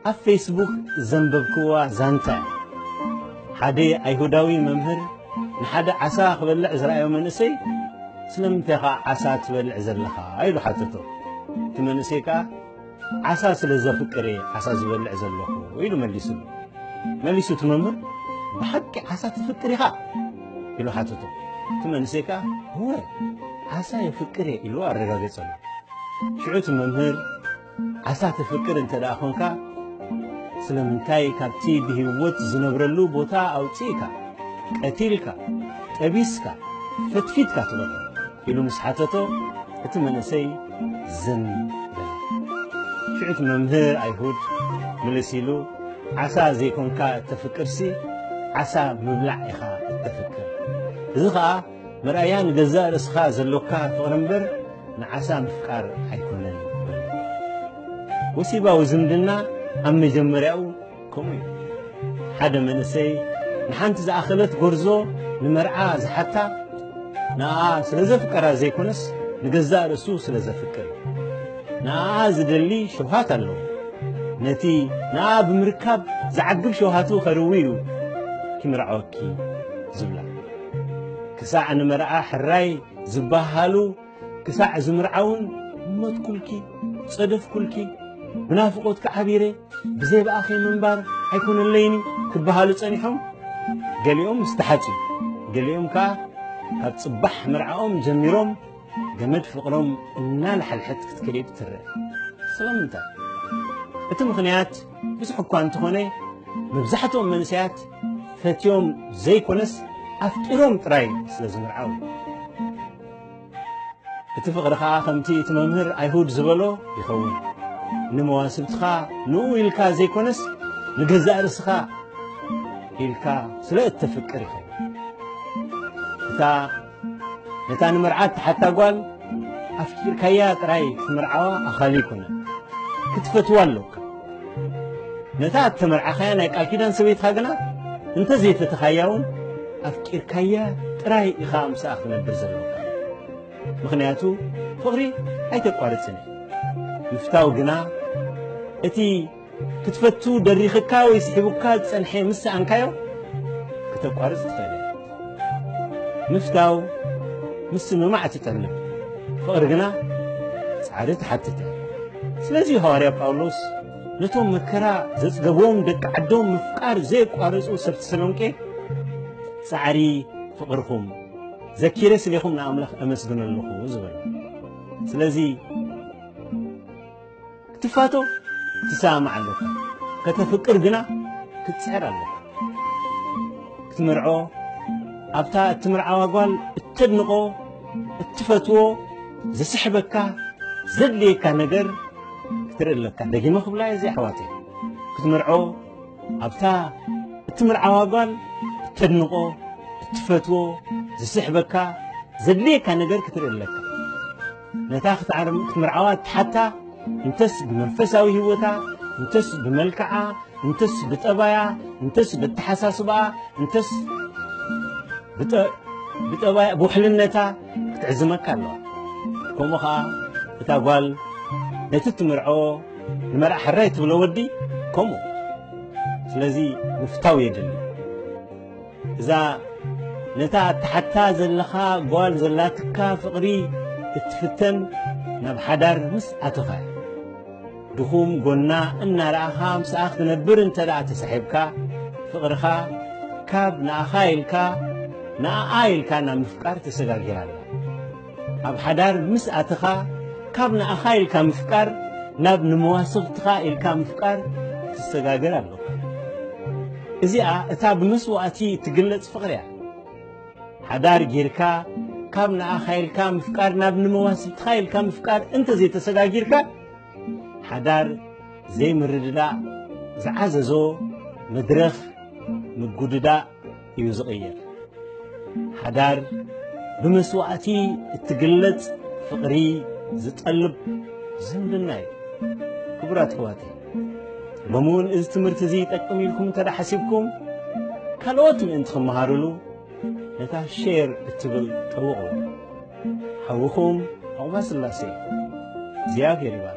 ኣብ ፌስቡክ ዘንበብክዋ ዛንታ እያ። ሓደ ኣይሁዳዊ መምህር ንሓደ ዓሳ ክበልዕ ዝረኣዮ መንእሰይ፣ "ስለምንታይ ኢኻ ዓሳ ትበልዕ ዘለኻ?" ኢሉ ሓተቶ። እቲ መንእሰይ ከኣ፣ "ዓሳ ስለ ዘፍቅር እየ ዓሳ ዝበልዕ ዘለኹ" ኢሉ መሊሱሉ። መሊሱ እቲ መምህር፣ "ብሓቂ ዓሳ ትፍቅር ኢኻ?" ኢሉ ሓተቶ። እቲ መንእሰይ ከኣ፣ "እወ፣ ዓሳ የፍቅር እየ" ኢሉ ኣረጋገጸሉ። ሽዑ እቲ መምህር፣ "ዓሳ ተፍቅር እንተ ደኣ ኾንካ፣ ስለምንታይ ካብቲ ብህይወት ዝነብረሉ ቦታ ኣውጺእካ፣ ቀቲልካ፣ ጠቢስካ፣ ፈትፊትካ ትበልዖ?" ኢሉ ምስ ሓተቶ፣ እቲ መንእሰይ ዝን በለ። ሽዑ እቲ መምህር ኣይሁድ ምልስ ኢሉ፣ "ዓሳ ዘይኮንካ እተፍቅርሲ፣ ዓሳ ምብላዕ ኢኻ እተፍቅር። እዚ ኸኣ መርኣያ ንገዛእ ርእስኻ ዘሎካ ፍቕሪ እምበር፣ ንዓሳ ምፍቃር ኣይኮነን" በሎ። ወሲባዊ ዝምድና ኣብ መጀመርያኡ ከምኡ እዩ። ሓደ መንእሰይ ንሓንቲ ዝኣኸለት ጎርዞ ንመርዓ ዝሓታ፣ ንኣኣ ስለ ዘፍቀራ ዘይኮነስ፣ ንገዛእ ርእሱ ስለ ዘፍቅር እዩ። ንኣኣ ዝደሊ ሸውሃት ኣለዎ። ነቲ ንኣኣ ብምርካብ ዝዓግብ ሸውሃቱ ከርዊ እዩ "ኪምርዓወኪ" ዝብላ። ክሳዕ ንመርዓ ሕራይ ዝበሃሉ፣ ክሳዕ ዝምርዓውን "መትኩልኪ፣ ጸደፍኩልኪ፣ ብናፍቖትኪ ዓቢረ፣ ብዘይ ብኣኺ ምንባር ኣይኮነለይኒ" ክበሃሉ ጸኒሖም። ገሊኦም ምስ ተሓጽዩ፣ ገሊኦም ከኣ ካብ ጽባሕ መርዓኦም ጀሚሮም ገመድ ፍቕሮም እናለሓልሐት ክትከይድ ትረአ። ስለምንታይ? እቲ ምኽንያት ብዙሕ እኳ እንተኾነ፣ መብዛሕትኦም መንእሰያት ፈትዮም ዘይኮነስ ኣፍቂሮም ጥራይ ስለ ዝምርዓው እዩ። እቲ ፍቕሪ ኸኣ ከምቲ እቲ መምህር ኣይሁድ ዝበሎ ይኸውን። ንመዋስብትኻ ንኡ ኢልካ ዘይኮነስ፣ ንገዛእ ርእስኻ ኢልካ ስለ እተፍቅር ይኸውን። እታ ነታ ንመርዓ እትሓታ ጓል ኣፍቂርካያ ጥራይ ክትምርዓዋ ኣኻሊ ኣይኮነን። ክትፈትዋ ኣሎካ። ነታ እተመርዓኻያ ናይ ቃል ኪዳን ሰበይትኻ ግና እንተ ዘይፈተኻያ እውን ኣፍቂርካያ ጥራይ ኢኻ ምስኣ ክትነብር ዘሎካ። ምኽንያቱ ፍቕሪ ኣይተቋርጽን እዩ። ምፍታው ግና እቲ ክትፈቱ ደሪኽካ ወይ ስሒቡካ ዝጸንሐ ምስ ሰኣንካዮ፣ ክተቋርጽ ትኽእል ኢኻ። ምፍታው ምስምማዕ ትጠልብ፣ ፍቕሪ ግና ጻዕሪ ትሓትት እያ። ስለዚ ሃዋርያ ጳውሎስ ነቶም መከራ ዘጽገቦም ደቂ ዓዶም ምፍቃር ዘየቋረጹ ሰብ ተሰሎንቄ፣ "ጻዕሪ ፍቕርኹም ዘኪረ ስሌኹም ንኣምላኽ ኣመስግኖ ኣለኹ" ዝበሎ። ስለዚ ክትፋቶ ትሰማማዕ ኣለካ። ከተፍቅር ግና ክትጽዕር ኣለካ። ክትምርዖ፣ ኣብታ እትምርዓዋ ጓል እተድንቖ፣ እትፈትዎ፣ ዝስሕበካ፣ ዘድልየካ ነገር ክትርኢ ኣለካ። ደጊመ ክብላ እየ፣ እዚ ኣሕዋተይ። ክትምርዖ፣ ኣብታ እትምርዓዋ ጓል እተድንቖ፣ እትፈትዎ፣ ዝስሕበካ፣ ዘድልየካ ነገር ክትርኢ ኣለካ። ነታ ክትዓርም-፣ ክትምርዓዋ እትሓታ፣ እንተስ ብመንፈሳዊ ህይወታ፣ እንተስ ብመልክዓ፣ እንተስ ብጠባያ፣ እንተስ ብተሓሳስባኣ፣ እንተስ ብጠ-፣ ብጠባያ፣ ብውሕልነታ ክትዕዝመካ ኣለዋ። ከምኡ ኸዓ እታ ጓል ነቲ ትምርዖ ንመርዓ ሕራይ ትብሎ ወዲ ከምኡ። ስለዚ ምፍታው የድሊ። እዛ ነታ እትሓታ ዘለኻ ጓል ዘላትካ ፍቕሪ እትፍተን ናብ ሓዳር ምስ ኣተኻ እያ። ድኹም ጎና እናረኣኻ ምስኣ ክትነብር እንተ ደኣ ተሳሒብካ፣ ፍቕርኻ ካብ ንኣኻ ኢልካ፣ ንኣኣ ኢልካ ናብ ምፍቃር ተሰጋጊራ ኣላ። ኣብ ሓዳር ምስ ኣተኻ፣ ካብ ንኣኻ ኢልካ ምፍቃር ናብ ንመዋስብትኻ ኢልካ ምፍቃር ትሰጋገር ኣለኻ። እዚኣ እታ ብመስዋእቲ እትግለጽ ፍቕሪ እያ። ሓዳር ጌርካ፣ ካብ ንኣኻ ኢልካ ምፍቃር ናብ ንመዋስብትኻ ኢልካ ምፍቃር እንተ ዘይተሰጋጊርካ፣ ሓዳር ዘይምርድዳእ ዝዓዘዞ መድረኽ ምጉድዳእ እዩ ዝቕይር። ሓዳር ብመስዋእቲ እትግለጽ ፍቕሪ ዝጠልብ ዝምድና እዩ። ክቡራት ኣሕዋተይ፣ ሎሚ እውን እዚ ትምህርቲ እዚ ይጠቅም ኢልኩም እንተ ደኣ ሓሲብኩም፣ ካልኦት ምእንቲ ክመሃሩሉ፣ ነታ ሼር እትብል ጠውቑ። ሓውኹም ዑቕባ ስላሴ። እግዚኣብሔር ይባርክ።